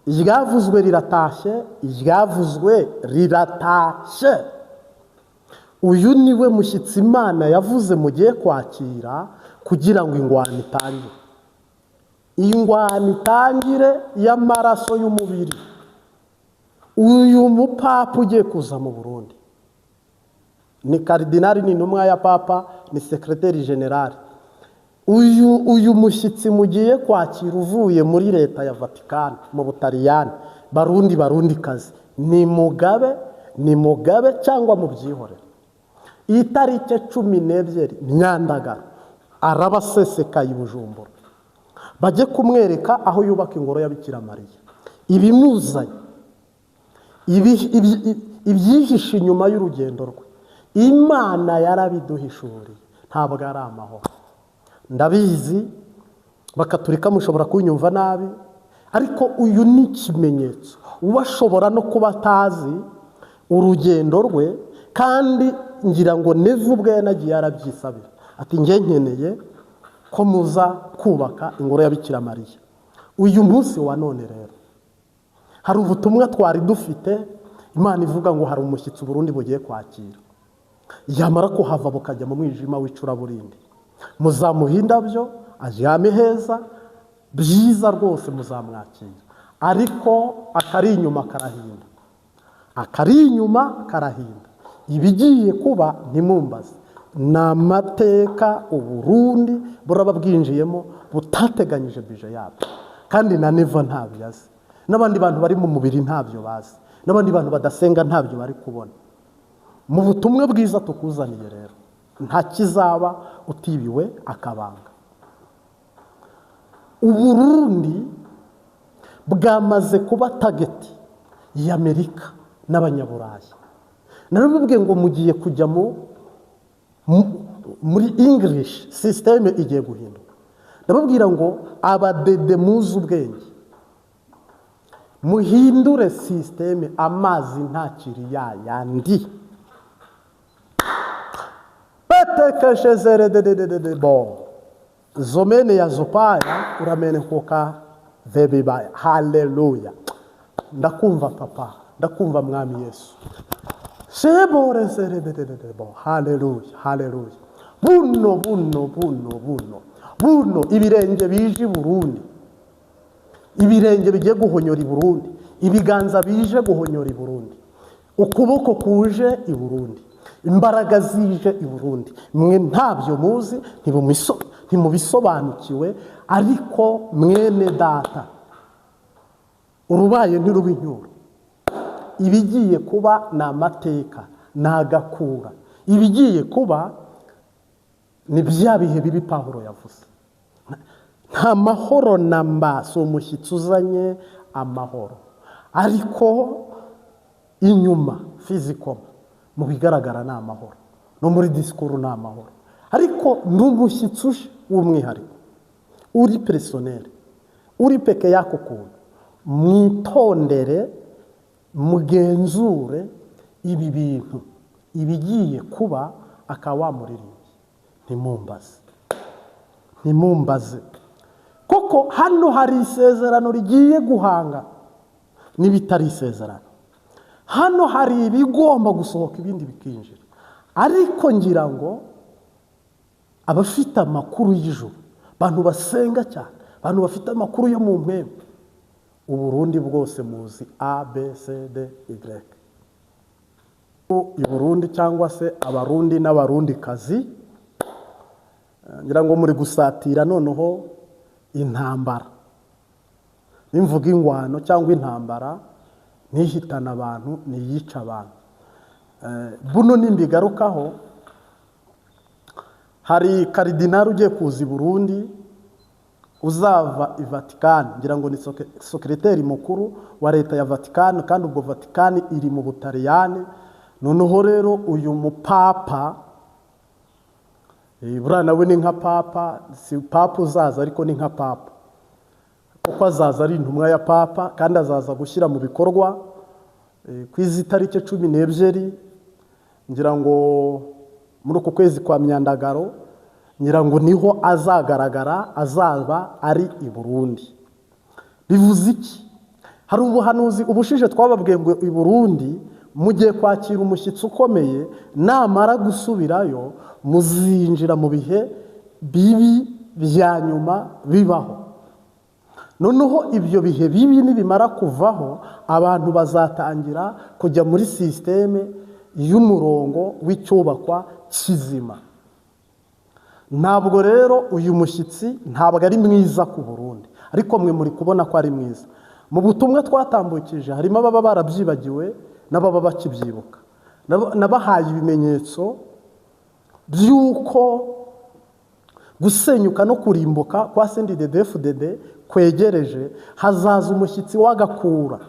Iryavuzwe riratashye, iryavuzwe riratashye. Uyu niwe mushyitsi Imana yavuze mugiye kwakira kugira ngo ingwano itangire, ingwano itangire y'amaraso y'umubiri. Uyu mupapa ugiye kuza mu Burundi ni karidinali, ni intumwa ya papa, ni secrétaire général. Uyu mushyitsi mugiye kwakira uvuye muri leta ya Vatikani, mu Butaliyani, Barundi, Barundi kazi, ni mugabe, ni mugabe cyangwa mubyihorere. Itariki 12 Myandagaro araba asesekaye i Bujumbura, bajye kumwereka aho yubaka ingoro ya Bikira Mariya. Ibimuzanye, ibyihishe inyuma y'urugendo rwe, Imana yarabiduhishuriye, ntabwo ari amahoro. Ndabizi, Bakaturika mushobora kunyumva nabi, ariko uyu ni ikimenyetso. Uba ashobora no kuba atazi urugendo rwe, kandi ngira ngo Neva ubwe yanagiye yarabyisabira, ati: "Njye nkeneye ko muza kubaka ingoro ya Bikira Mariya." Uyu munsi wa none rero hari ubutumwa twari dufite, Imana ivuga ngo hari umushyitsi Uburundi bugiye kwakira, yamara kuhava bukajya mu mwijima w'icuraburindi. Muzamuha indabyo, aryame heza, byiza rwose, muzamwakira, ariko akari inyuma karahinda, akari inyuma karahinda. Ibigiye kuba ntimumbaze, ni amateka Uburundi buraba bwinjiyemo butateganyije budget yabyo, kandi na Neva ntabyo azi, n'abandi bantu bari mu mubiri ntabyo bazi, n'abandi bantu badasenga ntabyo bari kubona. Mu butumwa bwiza tukuzaniye rero, nta kizaba utibiwe akabanga. Uburundi bwamaze kuba target y'Amerika n'Abanyaburayi. Narabibwiye ngo mugiye kujya muri English système, igiye guhinduka. Ndababwira ngo abadede muzi ubwenge, muhindure système, amazi ntakiri yayandi. Petekeshezere bo zomene ya zopaya uramene kuka vebibaya. Haleluya! Ndakumva papa, ndakumva Mwami Yesu. Shebore bo. Haleluya, haleluya! Buno buno buno buno buno, ibirenge bije i Burundi, ibirenge bigiye guhonyora i Burundi, ibiganza bije guhonyora i Burundi, ukuboko kuje i Burundi, imbaraga zije i Burundi, mwe ntabyo muzi, ntimubisobanukiwe. Ariko mwene data, urubaye ntiruba incyuro. Ibigiye kuba ni amateka, ni agakura. Ibigiye kuba ni bya bihe bibi Pawulo yavuze. Nta mahoro na mba, si umushyitsi uzanye amahoro, ariko inyuma physiquement, mu bigaragara, ni amahoro, no muri discours ni amahoro, ariko ni umushyitsi uje w'umwihariko, uri personnel, uri peke y'ako kuntu. Mwitondere, mugenzure ibi bintu, ibigiye kuba. Akaba wamuririmbye, ntimumbaze, ntimumbaze, kuko hano hari isezerano rigiye guhanga n'ibitari isezerano. Hano hari ibigomba gusohoka, ibindi bikinjira. Ariko ngira ngo abafite amakuru y'ijuru, abantu basenga cyane, abantu bafite amakuru yo mu mpembe, Uburundi bwose muzi A B C D Y i Burundi, cyangwa se Abarundi n'Abarundikazi, ngira ngo muri gusatira noneho intambara. Nimvuga ingwano cyangwa intambara, ntihitane abantu, niyica abantu. Buno nimbigarukaho, hari karidinari ugiye kuza i Burundi, uzava i Vatikani. Ngira ngo ni secrétaire mukuru wa leta ya Vatikani, kandi ubwo Vatikani iri mu Butaliyani. Noneho rero uyu mupapa, buriya nawe ni nka papa, si papa uzaza, ariko ni nka papa, kuko azaza ari intumwa ya papa, kandi azaza gushyira mu bikorwa ku izi tariki 12, ngira ngo muri uku kwezi kwa Myandagaro, ngira ngo niho azagaragara, azaba ari i Burundi. Bivuze iki? Hari isezerano rigiye guhangana n'ibitari isezerano. Hari ubuhanuzi ubushije twababwiye ngo i Burundi mugiye kwakira umushyitsi ukomeye, namara gusubirayo muzinjira mu bihe bibi bya nyuma bibaho. Noneho ibyo bihe bibi nibimara kuvaho, abantu bazatangira kujya muri système y'umurongo w'icyubakwa kizima. Ntabwo rero uyu mushyitsi ntabwo ari mwiza ku Burundi, ariko mwe muri kubona ko ari mwiza. Mu butumwa twatambukije harimo ababa barabyibagiwe n'ababa bakibyibuka. Nabahaye ibimenyetso by'uko gusenyuka no kurimbuka kwa CNDD-FDD kwegereje, hazaza umushyitsi w'agakura.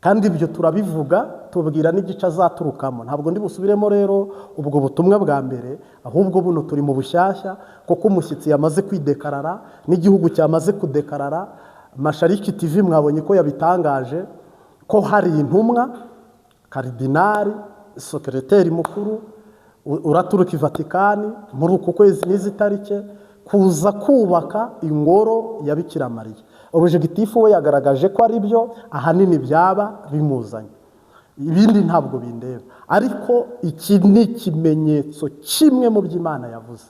Kandi ibyo turabivuga, tubwira n'igice azaturukamo. Ntabwo ndi busubiremo rero ubwo butumwa bwa mbere, ahubwo buno turi mu bushyashya, kuko umushyitsi yamaze kwidekarara n'igihugu cyamaze kudekarara. Mashariki TV mwabonye ko yabitangaje ko hari intumwa, karidinari, sekereteri mukuru uraturuka i Vatikani muri uku kwezi n'izi tarike, kuza kubaka ingoro ya Bikira Mariya. Objectif we yagaragaje ko ari byo ahanini byaba bimuzanye, ibindi ntabwo bindeba. Ariko iki ni ikimenyetso kimwe mu byo Imana yavuze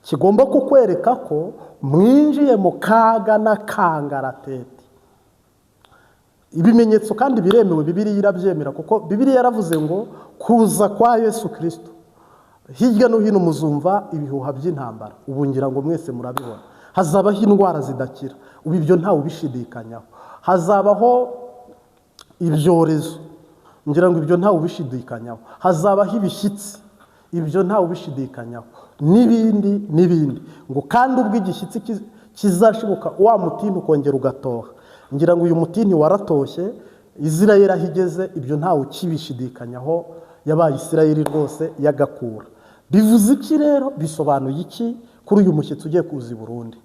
kigomba kukwereka ko mwinjiye mu kaga n'akangaratete. Ibimenyetso kandi biremewe, Bibiliya irabyemera, kuko Bibiliya yaravuze ngo kuza kwa Yesu Kristo, hirya no hino muzumva ibihuha by'intambara. Ubu ngira ngo mwese murabibona. Hazabaho indwara zidakira, ubu ibyo ntawe ubishidikanyaho. Hazabaho ibyorezo, ngira ngo ibyo ntawe ubishidikanyaho. Hazabaho ibishyitsi, ibyo ntawe ubishidikanyaho, n'ibindi n'ibindi. Ngo kandi ubwo igishyitsi kizashibuka, wa mutini ukongera ugatoha. Ngira ngo uyu mutini waratoshye, Isirayeli aho igeze, ibyo ntawe ukibishidikanyaho, yabaye Isirayeli rwose yagakura. Bivuze iki rero? Bisobanuye iki kuri uyu mushyitsi ugiye kuza i Burundi?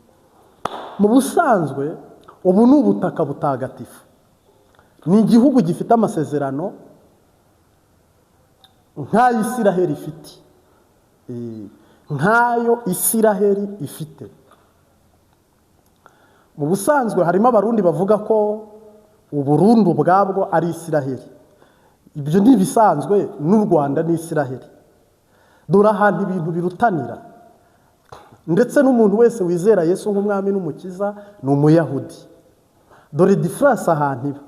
Mu busanzwe ubu ni ubutaka butagatifu, ni igihugu gifite amasezerano nk'ayo Isiraheli ifite, nk'ayo Isiraheli ifite. Mu busanzwe harimo Abarundi bavuga ko Uburundi ubwabwo ari Isiraheli. Ibyo ni ibisanzwe, n'u Rwanda ni Isiraheli. Dore ahantu ibintu birutanira, ndetse n'umuntu wese wizera Yesu nk'umwami n'umukiza ni umuyahudi. Dore différence ahantu iba: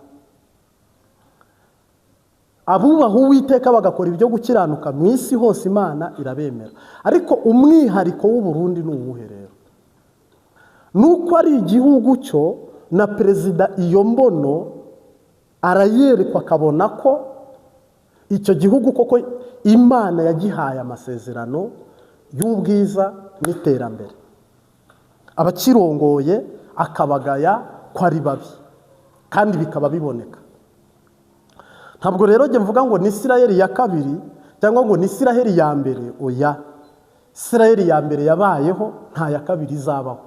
abubaha Uwiteka bagakora ibyo gukiranuka mu isi hose, Imana irabemera. Ariko umwihariko w'Uburundi ni uwuhe rero? Ni uko ari igihugu cyo na perezida iyo mbono arayerekwa, akabona ko icyo gihugu koko Imana yagihaye amasezerano y'ubwiza n'iterambere, abakirongoye akabagaya ko ari babi, kandi bikaba biboneka. Ntabwo rero njye mvuga ngo ni Isirayeli ya kabiri cyangwa ngo ni Isirayeli ya mbere. Oya, Isirayeli ya mbere yabayeho, nta ya kabiri izabaho.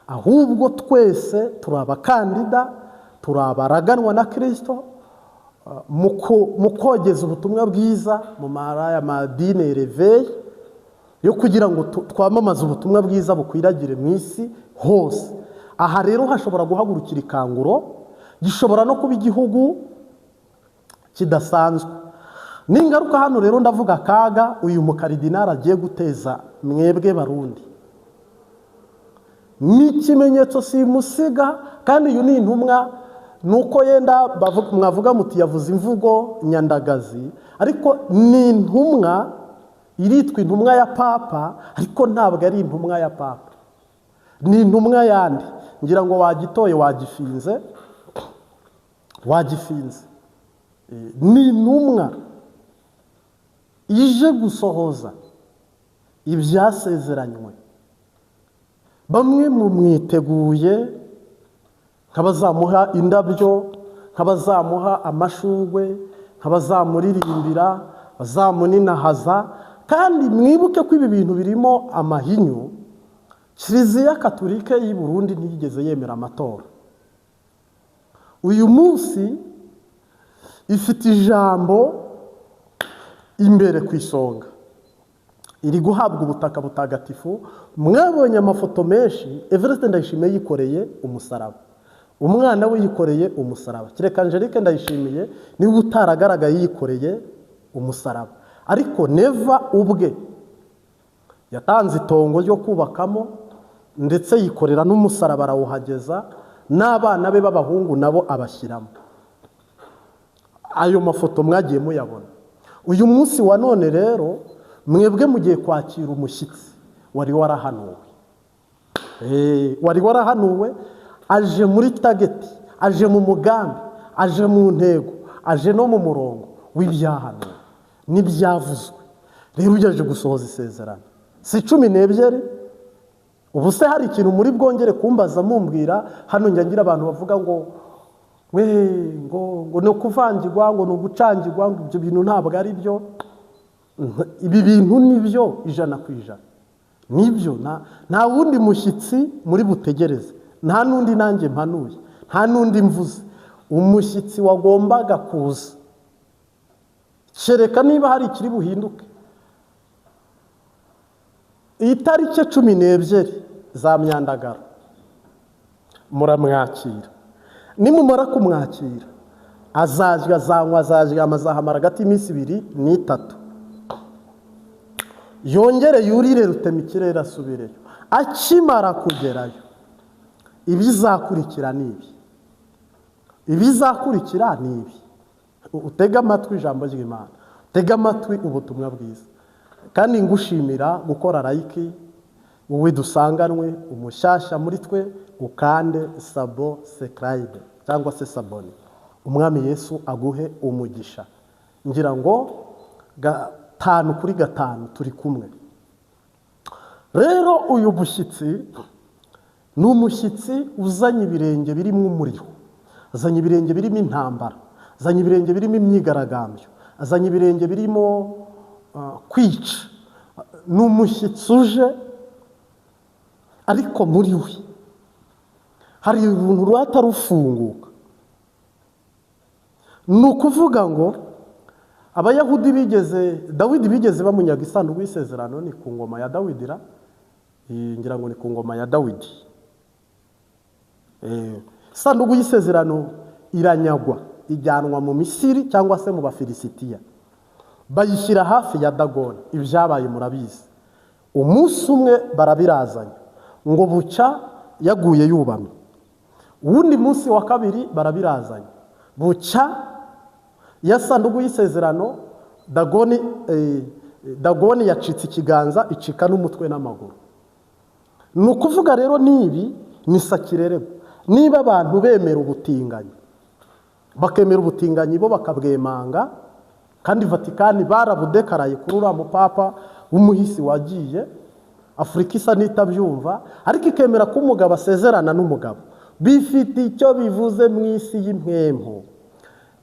Ahubwo twese turi abakandida, turi abaraganwa na Kirisito mu kogeza ubutumwa bwiza mu mara madini réveil yo kugira ngo twamamaze ubutumwa bwiza bukwiragire mu isi hose. Aha rero hashobora guhagurukira ikanguro, gishobora no kuba igihugu kidasanzwe n'ingaruka. Hano rero ndavuga akaga uyu mukaridinari agiye guteza mwebwe Barundi. Ni ikimenyetso simusiga, kandi uyu ni intumwa. Ni uko yenda mwavuga muti yavuze imvugo nyandagazi, ariko ni intumwa, iritwa intumwa ya Papa, ariko ntabwo ari intumwa ya Papa, ni intumwa yandi. Ngira ngo wagitoye, wagifinze, wagifinze. Ni intumwa ije gusohoza ibyasezeranywe. Bamwe mu mwiteguye nk'abazamuha indabyo, nk'abazamuha amashugwe, nk'abazamuririmbira, bazamuninahaza. Kandi mwibuke ko ibi bintu birimo amahinyu. Kiliziya Katolike y'i Burundi ntiyigeze yemera amatora. Uyu munsi ifite ijambo imbere ku isonga, iri guhabwa ubutaka butagatifu. Mwabonye amafoto menshi Evariste Ndayishimiye yikoreye umusaraba. Umwana we yikoreye umusaraba. Kereka Angelique Ndayishimiye niba utaragaragaye yikoreye umusaraba, ariko Neva ubwe yatanze itongo ryo kubakamo, ndetse yikorera n'umusaraba arawuhageza, n'abana be b'abahungu nabo abashyiramo. Ayo mafoto mwagiye muyabona. Uyu munsi wa none rero mwebwe mugiye kwakira umushyitsi wari warahanuwe. Wari warahanuwe, aje muri target, aje mu mugambi, aje mu ntego, aje no mu murongo w'ibyahanuwe n'ibyavuzwe. Rero ugejeje gusohoza isezerano, si 12. Ubu se hari ikintu muri bwongere kumbaza mumbwira? Hano njya ngira abantu bavuga ngo we ngo ni ukuvangirwa, ngo ni ugucangirwa, ngo ibyo bintu ntabwo ari byo. Ibi bintu ni byo 100%, nibyo. Nta wundi mushyitsi muri butegereze, nta n'undi nanjye mpanuye, nta n'undi mvuze. Umushyitsi wagombaga kuza, kereka niba hari ikiri buhinduke. Iyi tariki 12 za Myandagaro muramwakira. Nimumara kumwakira, azajya azanywa, azaryama, azahamara hagati y'iminsi 2 n'3, yongere yurire rutemikirere asubireyo. Akimara kugerayo, ibizakurikira ni ibi, ibizakurikira ni ibi. Utege amatwi ijambo ry'Imana, utege amatwi ubutumwa bwiza. Kandi ngushimira gukora like, wowe dusanganwe umushyashya muri twe, ukande subscribe cyangwa se s'abonner. Umwami Yesu aguhe umugisha. Ngira ngo 5 kuri 5 turi kumwe. Rero uyu mushyitsi ni umushyitsi uzanye ibirenge birimo umuriro, azanye ibirenge birimo intambara, azanye ibirenge birimo imyigaragambyo, azanye ibirenge birimo kwica. Ni umushyitsi uje, ariko muri we hari ibintu rutarufunguka. Ni ukuvuga ngo Abayahudi bigeze, Dawidi bigeze bamunyaga isanduku y'isezerano. Ni ku ngoma ya Dawidi ra, ngira ngo ni ku ngoma ya Dawidi. Isanduku y'isezerano iranyagwa, ijyanwa mu Misiri cyangwa se mu Bafilisitiya, bayishyira hafi ya Dagoni. Ibyabaye murabizi. Umunsi umwe barabirazanya, ngo bucya yaguye yubamye. Uwundi munsi wa kabiri barabirazanya, bucya ya sanduku y'isezerano Dagoni yacitse ikiganza, icika n'umutwe n'amaguru. Ni ukuvuga rero n'ibi ni sakirerego. Niba abantu bemera ubutinganyi, bakemera ubutinganyi bo bakabwemanga, kandi Vatikani barabudekaraye kuri uriya mupapa w'umuhisi wagiye, Afurika isa n'itabyumva, ariko ikemera ko umugabo asezerana n'umugabo, bifite icyo bivuze mu isi y'impwemu.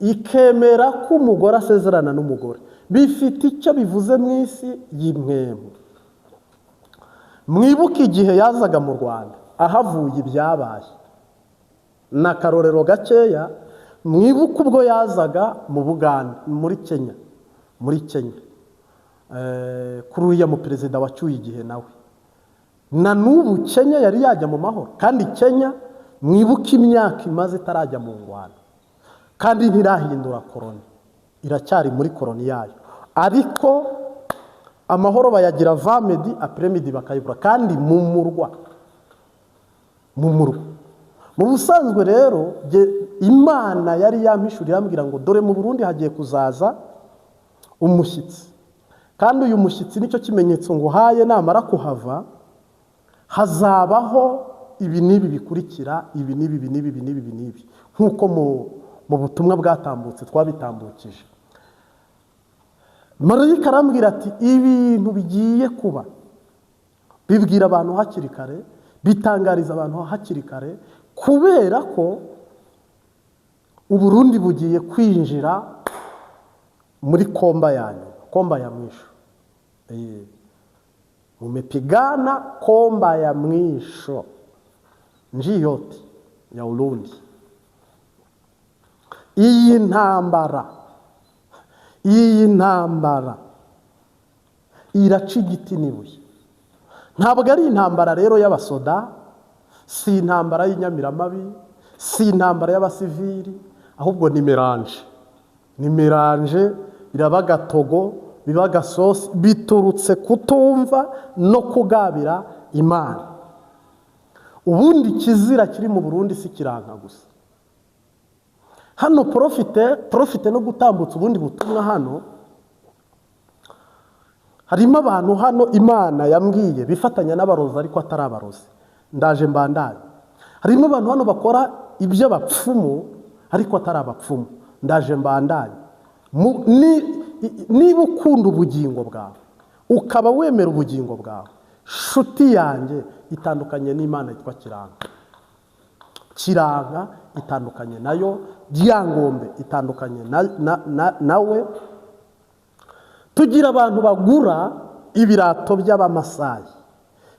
Ikemera ko umugore asezerana n'umugore, bifite icyo bivuze mu isi y'impwemu. Mwibuke igihe yazaga mu Rwanda ahavuye, ibyabaye ni akarorero gakeya. Mwibuke ubwo yazaga mu Buganda, muri Kenya, muri Kenya, kuri uriya muperezida wacyuye igihe nawe, na n'ubu Kenya yari yajya mu mahoro. Kandi Kenya mwibuke imyaka imaze itarajya mu ngwano, kandi ntirahindura koroni, iracyari muri koroni yayo. Ariko amahoro bayagira avant-midi, après-midi bakayibura, kandi mu murwa, mu murwa. Mu busanzwe rero Imana yari yampishuriye, irambwira ngo dore mu Burundi hagiye kuzaza umushyitsi, kandi uyu mushyitsi nicyo kimenyetso nguhaye, namara kuhava hazabaho ibi n'ibi bikurikira, ibi n'ibi, ibi n'ibi, ibi n'ibi, ibi n'ibi, nk'uko mu butumwa bwatambutse twabitambukije. Marayika arambwira ati ibintu bigiye kuba, bibwira abantu hakiri kare, bitangariza abantu hakiri kare, kubera ko Uburundi bugiye kwinjira muri combat ya nyuma, combat ya mwisho. Mumepigana combat ya mwisho nchi yote ya Urundi. Iyi ntambara, iyi ntambara iraca igiti n'ibuye. Ntabwo ari intambara rero y'abasoda, si intambara y'inyamiramabi, Si intambara y'abasivili, ahubwo ni mélange, ni mélange, biraba gatogo, biba gasosi, biturutse kutumva no kugabira Imana. Ubundi ikizira kiri mu Burundi si kiranka gusa. Hano profite no gutambutsa ubundi butumwa. Hano harimo abantu hano Imana yambwiye bifatanya n'abarozi ariko atari abarozi. Ndaje mbandanye. Harimo abantu hano bakora iby'abapfumu ariko atari abapfumu. Ndaje mbandanye. Niba ukunda ubugingo bwawe, ukaba wemera ubugingo bwawe, shuti yanjye, itandukanye n'Imana yitwa Kiranka. Kiranka itandukanye nayo, Ryangombe itandukanye nawe. Tugira abantu bagura ibirato by'Abamasayi.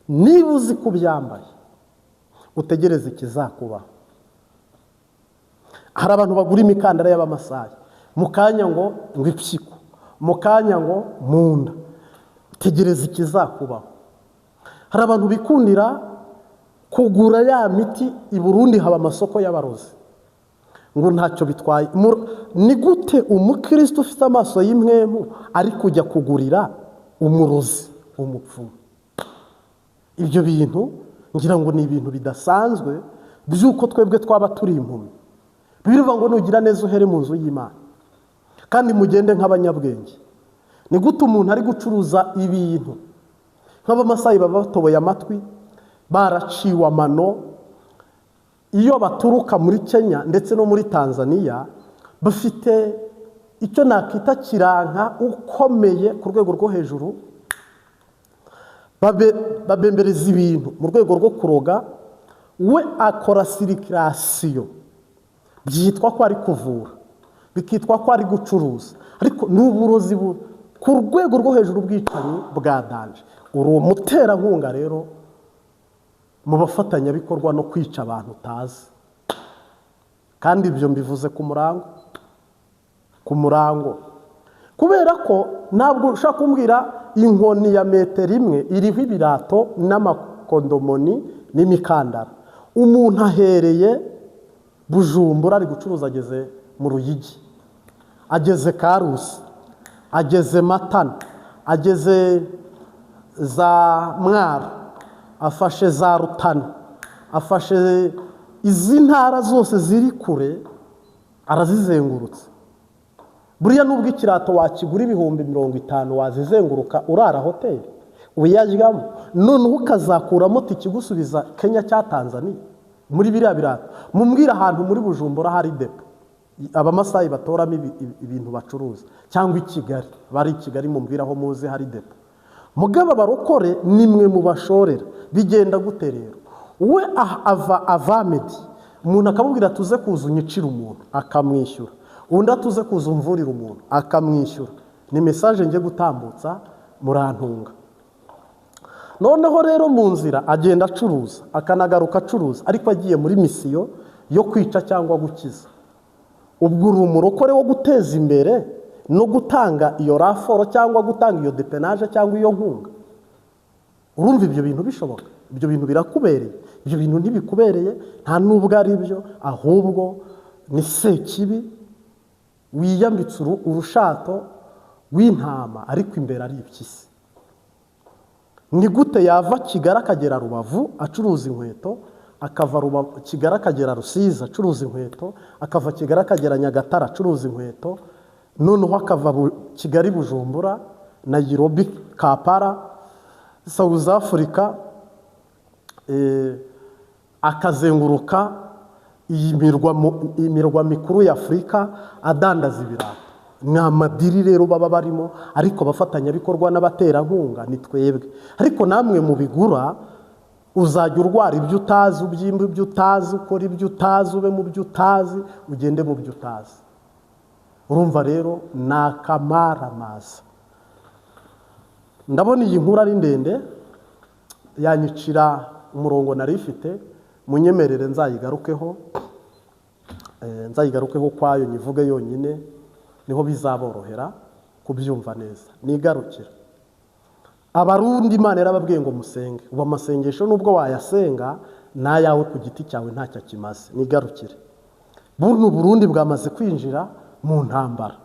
Niba uzi ko ubyambaye, utegereze ikizakubaho. Hari abantu bagura imikandara y'Abamasayi, mu kanya ngo impyiko, mu kanya ngo mu nda. Tegereza ikizakubaho. Hari abantu bikundira kugura ya miti. I Burundi haba amasoko y'abarozi, ngo ntacyo bitwaye. Ni gute umukristo ufite amaso y'impwemu ari kujya kugurira umurozi, umupfumu? Ibyo bintu ngira ngo ni ibintu bidasanzwe by'uko twebwe twaba turi impumyi. Bivuga ngo nugira neza uhere mu nzu y'Imana, kandi mugende nk'abanyabwenge. Ni gute umuntu ari gucuruza ibintu nk'Abamasayi baba batoboye amatwi, baraciwe amano, iyo baturuka muri Kenya ndetse no muri Tanzania, bafite icyo nakita kiranka ukomeye ku rwego rwo hejuru, babembereza ibintu mu rwego rwo kuroga. We akora circulation, byitwa ko ari kuvura, bikitwa ko ari gucuruza, ariko ni uburozi ku rwego rwo hejuru, ubwicanyi bwa danger. Uri umuterankunga rero mu bafatanyabikorwa no kwica abantu utazi. Kandi ibyo mbivuze ku murango, ku murango, kubera ko ntabwo ushobora kumbwira inkoni ya metero 1 iriho ibirato n'amakondomoni n'imikandara. Umuntu ahereye Bujumbura ari gucuruza, ageze mu Ruyigi, ageze Karusi, ageze Matana, ageze za Mwaro, afashe za Rutana, afashe izi ntara zose ziri kure, arazizengurutse. Buriya nubwo ikirato wakigura 50,000, wazizenguruka urara hoteli uyaryamo, noneho ukazakuramo tikigusubiza Kenya cya Tanzania muri biriya birato. Mumbwira ahantu muri Bujumbura hari dépôt Abamasayi batoramo ibintu bacuruza, cyangwa i Kigali. Bari i Kigali, mumbwira aho muzi hari dépôt. Mugabo abarokore nimwe mu bashorera. Bigenda gute rero? We ava avamedi, umuntu akamubwira: "Tuze kuza unyicire umuntu," akamwishyura. Undi: "Atuze kuza umvurire umuntu," akamwishyura. Ni message njye gutambutsa, murantunga. Noneho rero mu nzira agenda acuruza, akanagaruka acuruza, ariko agiye muri mission yo kwica cyangwa gukiza. Ubwo uri umurokore wo guteza imbere no gutanga iyo renfort, cyangwa gutanga iyo dépannage, cyangwa iyo nkunga. Urumva ibyo bintu bishoboka? Ibyo bintu birakubereye? Ibyo bintu ntibikubereye, nta n'ubwo ari byo. Ahubwo ni sekibi wiyambitse urushato rw'intama, ariko imbere ari impyisi. Ni gute yava Kigali akagera Rubavu acuruza inkweto, akava Kigali akagera Rusizi acuruza inkweto, akava Kigali akagera Nyagatare acuruza inkweto, noneho akava Kigali, Bujumbura, Nairobi, Kampala, South Africa, akazenguruka iyi imirwa mikuru ya Afurika adandaza ibirato? Ni amadeal rero baba barimo, ariko abafatanyabikorwa n'abaterankunga ni twebwe. Ariko namwe mubigura, uzajya urwara ibyo utazi, ubyimba ibyo utazi, ukora ibyo utazi, ube mu byo utazi, ugende mu byo utazi. Urumva rero ni akamaramaza. Ndabona iyi nkuru ari ndende, yanyicira umurongo nari ifite. Munyemerere nzayigarukeho, nzayigarukeho kwayo, nyivuge yonyine, niho bizaborohera kubyumva neza. Nigarukira Abarundi. Imana yarababwiye ngo musenge. Ubu amasengesho nubwo wayasenga N'ayawe ku giti cyawe ntacyo akimaze. Nigarukire, buno Burundi bwamaze kwinjira mu ntambara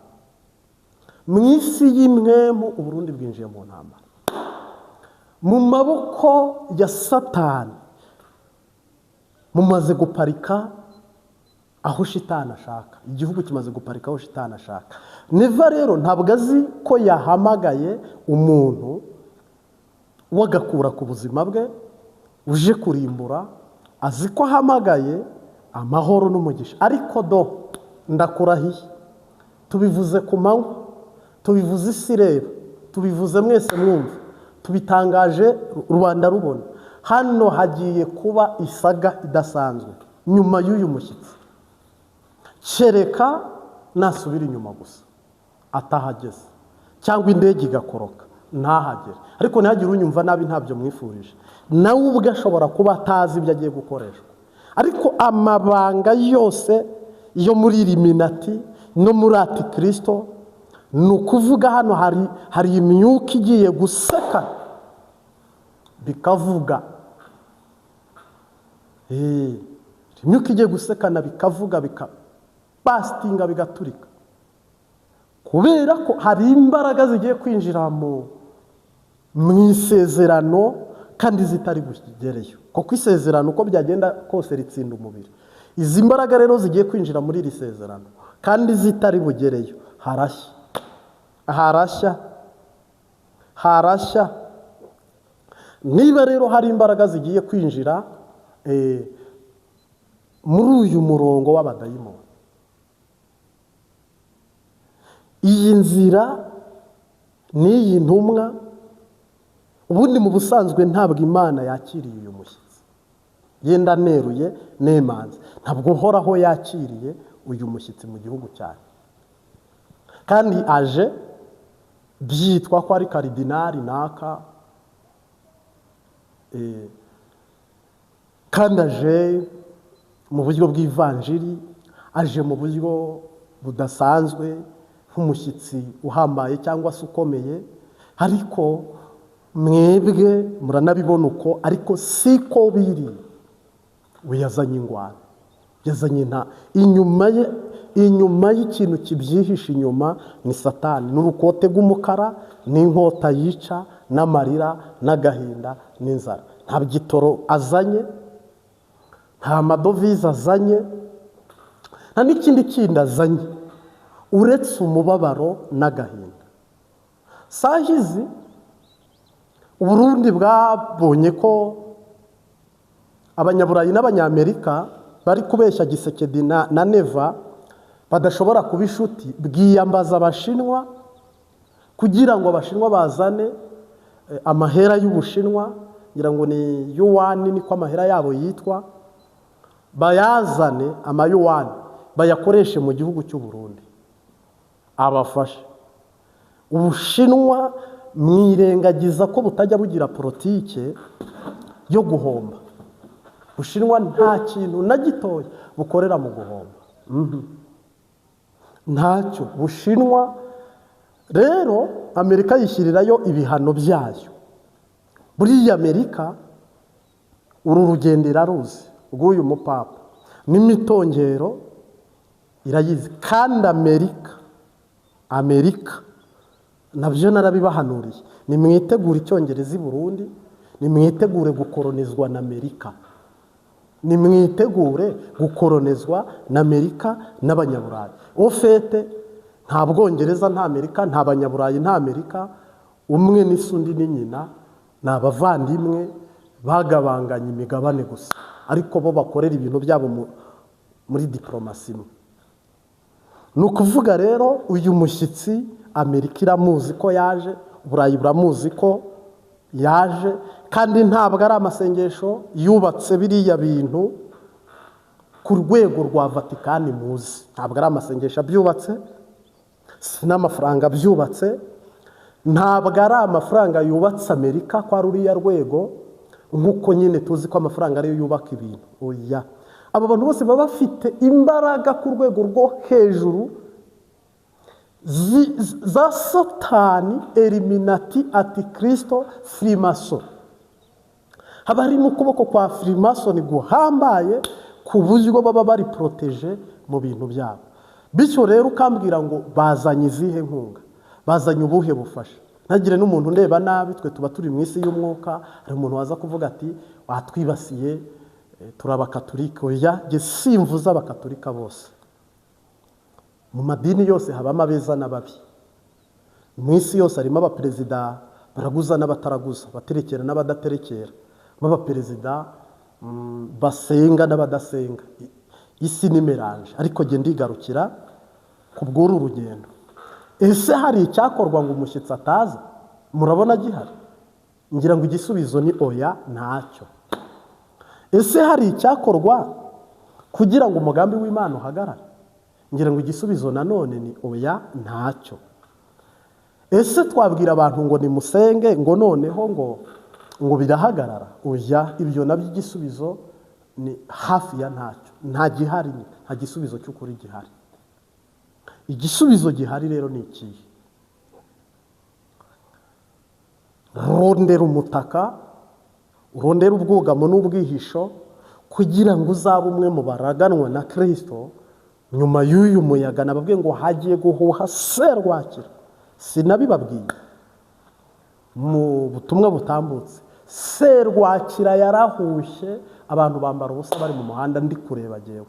mu isi y'impwemu. Uburundi bwinjiye mu ntambara mu maboko ya Satani, mumaze guparika aho shitani ashaka. Igihugu kimaze guparika aho shitani ashaka. Neva rero ntabwo azi ko yahamagaye umuntu wagakura ku buzima bwe uje kurimbura. Azi ko ahamagaye amahoro n'umugisha, ariko do ndakurahiye, tubivuze ku manywa, tubivuze isi ireba, tubivuze mwese mwumva, tubitangaje rubanda rubona. Hano hagiye kuba isaga idasanzwe nyuma y'uyu mushyitsi, kereka nasubira inyuma gusa atahageze, cyangwa indege igakoroka ntahagere. Ariko ntihagire unyumva nabi, ntabyo mwifurije. Nawe ubwe ashobora kuba atazi ibyo agiye gukoreshwa, ariko amabanga yose yo muri Illuminati no muri Antikirisito, ni ukuvuga hano hari imyuka igiye guseka bikavuga. Imyuka igiye gusekana bikavuga, bikabasitinga, bigaturika, kubera ko hari imbaraga zigiye kwinjira mu isezerano kandi zitari bugereyo, kuko isezerano uko byagenda kose ritsinda umubiri. Izi mbaraga rero zigiye kwinjira muri iri sezerano kandi zitari bugereyo. Harashya, harashya, harashya. Niba rero hari imbaraga zigiye kwinjira muri uyu murongo w'abadayimoni, iyi nzira n'iyi ntumwa, ubundi mu busanzwe ntabwo Imana yakiriye uyu mushyitsi. Yenda neruye nemanze, ntabwo Uhoraho yakiriye uyu mushyitsi mu gihugu cyane, kandi aje byitwa ko ari karidinari naka, kandi aje mu buryo bw'ivanjiri, aje mu buryo budasanzwe nk'umushyitsi uhambaye cyangwa se ukomeye. Ariko mwebwe muranabibona uko, ariko siko biri. We yazanye ingwano, yazanye nta inyuma ye. Inyuma y'ikintu kibyihishe inyuma ni Satani, n'urukote rw'umukara, n'inkota yica, n'amarira, n'agahinda, n'inzara. Nta gitoro azanye, nta madovize azanye, nta n'ikindi kindi azanye uretse umubabaro n'agahinda. Sahizi Uburundi bwabonye ko Abanyaburayi n'Abanyamerika bari kubeshya Gisekedi na Neva, badashobora kuba inshuti, bwiyambaza Abashinwa kugira ngo Abashinwa bazane amahera y'Ubushinwa, ngira ngo ni yuwani, niko amahera yabo yitwa, bayazane amayuwani bayakoreshe mu gihugu cy'u Burundi abafashe. Ubushinwa mwirengagiza ko butajya bugira politike yo guhomba. Bushinwa nta kintu na gitoya bukorera mu guhomba, ntacyo. Bushinwa rero Amerika yishyirirayo ibihano byayo. Buriya Amerika uru rugendo iraruzi rw'uyu mupapa, n'imitongero irayizi. Kandi Amerika nabyo narabibahanuriye, nimwitegure icyongereza i Burundi, nimwitegure gukoronizwa na Amerika, nimwitegure gukoronizwa na Amerika n'Abanyaburayi. Au fait, nta Bwongereza, nta Amerika, nta Banyaburayi, nta Amerika. Umwe n'isi undi ni nyina, ni abavandimwe bagabanganya imigabane gusa, ariko bo bakorera ibintu byabo muri diporomasi imwe. Ni ukuvuga rero uyu mushyitsi Amerika iramuzi ko yaje, Uburayi buramuzi ko yaje, kandi ntabwo ari amasengesho yubatse biriya bintu ku rwego rwa Vatikani muzi. Ntabwo ari amasengesho abyubatse, si n'amafaranga abyubatse, ntabwo ari amafaranga yubatse Amerika kwa ruriya rwego, nk'uko nyine tuzi ko amafaranga ariyo yubaka ibintu. Oya, abo bantu bose baba bafite imbaraga ku rwego rwo hejuru za Satani, Illuminati, Antikirisito, Firimaso. Haba harimo ukuboko kwa Freemason guhambaye ku buryo baba bari protégé mu bintu byabo. Bityo rero ukambwira ngo bazanye izihe nkunga, bazanye ubuhe bufasha? Ntagire n'umuntu ndeba nabi, twe tuba turi mu isi y'umwuka. Hari umuntu waza kuvuga ati watwibasiye, turi abakaturika. Oya, jye simvuze abakaturika bose. Mu madini yose habamo abeza n'ababi. Mu isi yose harimo abaperezida baraguza n'abataraguza, baterekera n'abadaterekera, b'abaperezida basenga n'abadasenga. Isi ni mélange. Ariko jye ndigarukira ku bw'uru rugendo. Ese hari icyakorwa ngo umushyitsi ataza? Murabona gihari? Ngira ngo igisubizo ni oya, ntacyo. Ese hari icyakorwa kugira ngo umugambi w'Imana uhagarare? Ngira ngo igisubizo nanone ni oya, ntacyo. Ese twabwira abantu ngo nimusenge ngo noneho ngo birahagarara? Oya, ibyo nabyo igisubizo ni hafi ya ntacyo. Nta gihari, nta gisubizo cy'ukuri gihari. Igisubizo gihari rero ni ikihe? Rondera umutaka, urondera ubwugamo n'ubwihisho, kugira ngo uzabe umwe mu baraganwa na Kirisito nyuma y'uyu muyaga. Nababwiye ngo hagiye guhuha serwakira, sinabibabwiye mu butumwa butambutse? Serwakira yarahushye, abantu bambara ubusa bari mu muhanda, ndi kureba jyewe.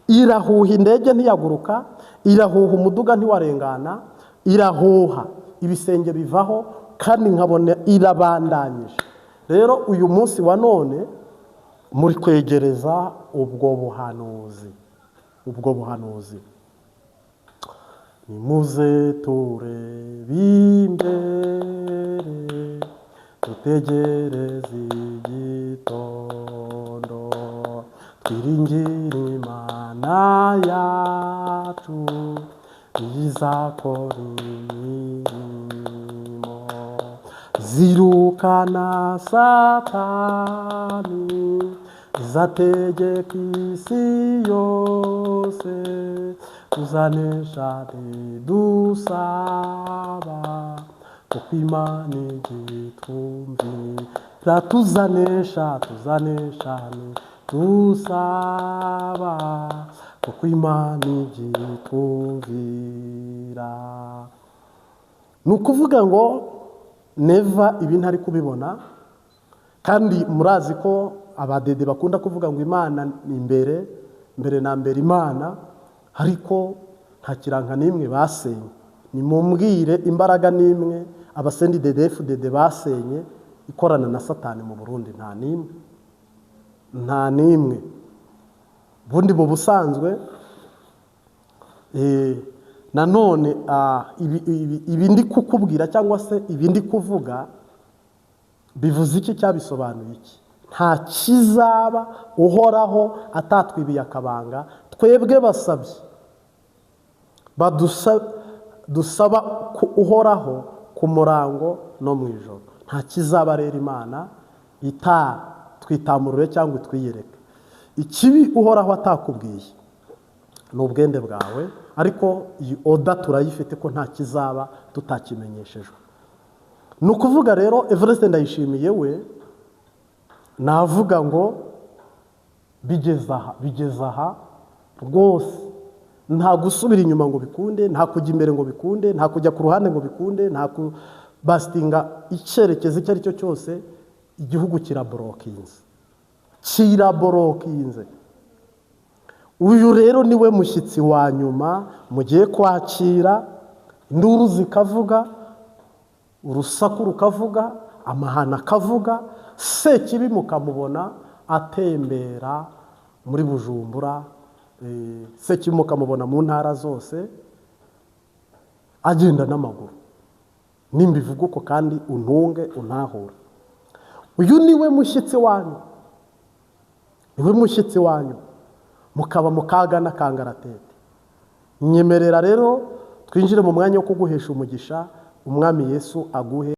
Irahuha, indege ntiyaguruka, irahuha, umuduga ntiwarengana, irahuha, ibisenge bivaho, kandi nkabona irabandanyije. Rero uyu munsi wa none muri kwegereza ubwo buhanuzi, ubwo buhanuzi. Nimuze turebe imbere, dutegereze igitondo, twiringire Imana yacu izakora imirimo, zirukana Satani, izategeka isi yose, tuzanesha dusaba, kuko Imana igitwumvira. Tuzanesha, tuzanesha dusaba, kuko Imana igitwumvira. Ni ukuvuga ngo Neva ibi ntari kubibona, kandi murazi ko abadede bakunda kuvuga ngo Imana ni imbere, mbere na mbere Imana, ariko nta kiranka n'imwe basenye. Nimumbwire imbaraga n'imwe aba CNDD-FDD basenye ikorana na Satani mu Burundi. Nta n'imwe, nta n'imwe. Ubundi mu busanzwe nanone ibi ndi kukubwira cyangwa se ibi ndi kuvuga bivuze iki? Cyabisobanuye iki? Nta kizaba Uhoraho atatwibiye akabanga. Twebwe basabye dusaba ku Uhoraho ku murango no mu ijoro. Nta kizaba rero Imana itatwitamurure cyangwa itwiyereke. Ikibi Uhoraho atakubwiye ni ubwende bwawe, ariko iyi order turayifite ko nta kizaba tutakimenyeshejwe. Ni ukuvuga rero Evariste Ndayishimiye we navuga ngo bigeze aha, bigeze aha rwose. Nta gusubira inyuma ngo bikunde, nta kujya imbere ngo bikunde, nta kujya ku ruhande ngo bikunde, nta kubasitinga icyerekezo icyo ari cyo cyose. Igihugu kiraborokinze, kiraborokinze. Uyu rero niwe mushyitsi wa nyuma mugiye kwakira. Induru zikavuga, urusaku rukavuga, amahano akavuga, Sekibi mukamubona atembera muri Bujumbura, Sekibi mukamubona mu ntara zose agenda n'amaguru. Nimbivuga uko kandi untunge untahure, uyu niwe mushyitsi wanyu, niwe mushyitsi wanyu, mukaba mu kaga n'akangaratete. Nyemerera rero twinjire mu mwanya wo kuguhesha umugisha. Umwami Yesu aguhe.